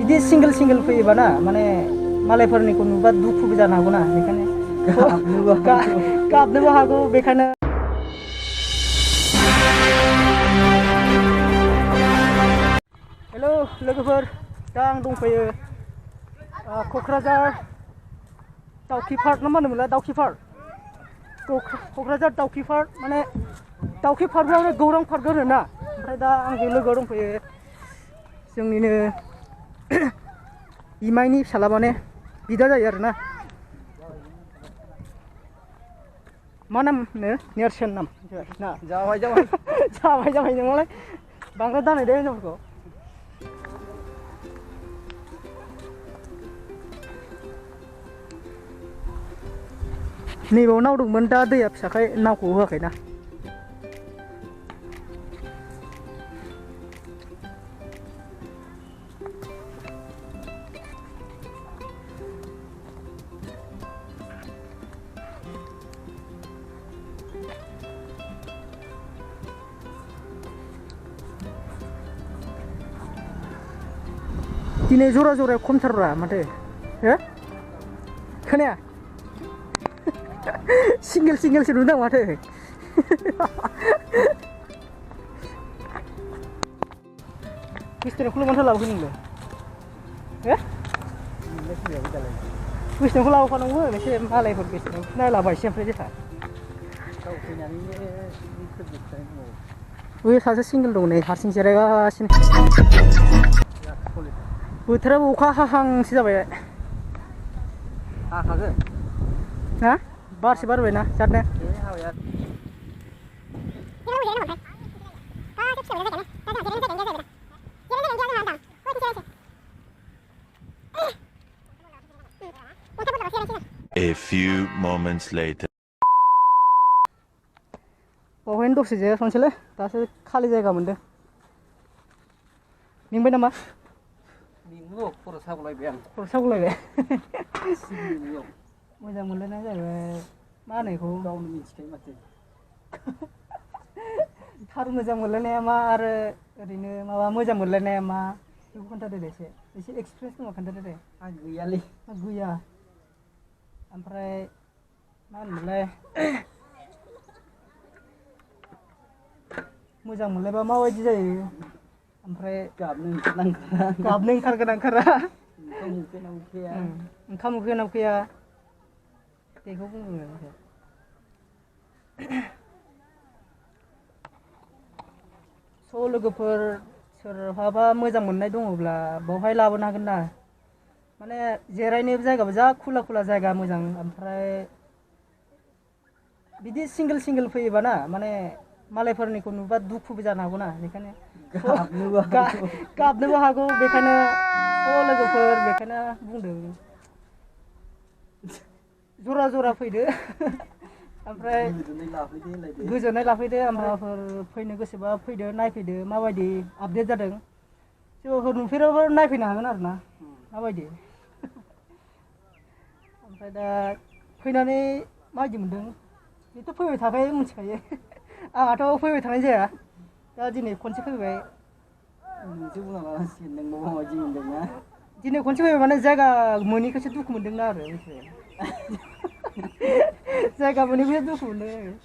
बिदि सिंगल फैयोबा ना माने मालायफोरनिखौ नुबा दुखुबो जानो हागौ ना बेखायनो गाबनोबो हागौ बेखायनो हेलौ लोगोफोर दा आं दंफैयो क'क्राझार दाउखि पार्क ना मा होनोमोनलाय दाउखि पार्क क'क्राझार दाउखि पार्क माने दाउखि पार्कआव गौरां पार्क होनोना ओमफ्राय दा आंजों लोगोआव दंफैयो जोंनिनो बिमायनि फिसाला माने बिदा जायो आरोना मा नाम होनो नेरसोन नाम ना जाबाय नोंलाय बांद्राय दानाय दे हिनजावफोरखौ नैबाव नाव दंमोन दा दैया फिसाखाय नावखौ होआखैना दिनै जरा खमथारब्रा माथो हो खोनाया सिंगेलसो नुदों माथो क्रिस्टियानखौल' माथो लाबोखो नोंलाय हो क्रिस्टियानखौ लाबोखानांगौ एसे मालायफोर क्रिस्टियानखौ नायलाबाय एसे ओमफ्राय जेखा बै सासे सिंगेल दं नै हारसिं जिरायगासिनो बोथोराबो अखा हाहांसो जाबाय हाखागोन ना बारसो बारबायना जादनो A few moments later. बावहायनो दसे जिरायथ'नोसैलै दासो खालि जायगा मोनदों मेंबाय नामा खर' सागुलायबाय मोजां मोनलायनाय जाहैबाय मा होनो बेखौ गावनो मिथिखायो माथो थार मोजां मोनलायनाया मा आरो ओरैनो माबा मोजां मोनलायनाया मा बेखौ खोन्थादो दे एसे एक्सपिरियेन्स दङ खोन्थादो दे आं गैयालै गैया ओमफ्राय मा होनोमोनलाय मोजां मोनलायबा माबायदि जायो ओमफ्राय गाबनो ओंखारगोना ओंखारा ओंखाम उखैगोना उखैया बेखौ बुङो स' लोगोफोर सोरहाबा मोजां मोननाय दङब्ला बावहाय लाबोनो हागोन ना माने जिरायनो जायगाबो जा खुला जायगा मोजां ओमफ्राय बिदि सिंगेल फैयोबा ना माने मालायफोरनिखौ नुबा दुखुबो जानो हागौ ना बेखायनो गाबनोबो हागौ बेखायनो लोगोफोर बेखायनो बुंदों जरा फैदो ओमफ्राय गोजोननाय लाफैदो ओमफ्रायफोर फैनो गोसोबा फैदो नायफैदो माबायदि आपडेट जादों सोरबाफोर नुफेराबो नायफैनो हागोन आरो ना माबायदि ओमफ्राय दा फैनानै माबायदि मोनदों बेथ' फैबाय थाखायो मिथिखायो आंहाथ' फैबाय थानाय जाया दा दिनै खनसे फैबाय नोंसो बुंना लानांसिगोन नोंबो माबायदि मोनदोंना दिनै खनसे फैबाय माने जायगा मोनैखौसो दुखु मोनदोंना आरो मिथिबाय जायगा मोनैखौसो दुखु मोनदों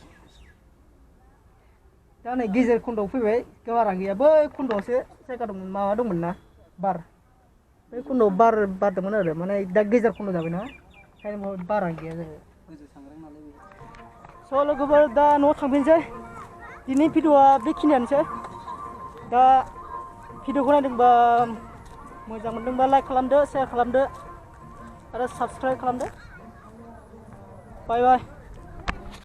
दा नै गेजेर खन्द'आव फैबाय बारा गैया बै खन्द'आवसो जायगा दंमोन माबा दंमोन ना बार बै खन्द'आव बार बारदोंमोन आरो माने दा गेजेर खन्द' जाबायना ओंखायनो बारा गैया जाबाय स' लोगोफोर दा न'आव थांफिनसै दिनै भिडिअ'आ बेखिनियानोसै दा भिडिअ'खौ नायदोंबा मोजां मोनदोंबा लाइक खालामदो शेयार खालामदो आरो साबस्क्राइब खालामदो बाय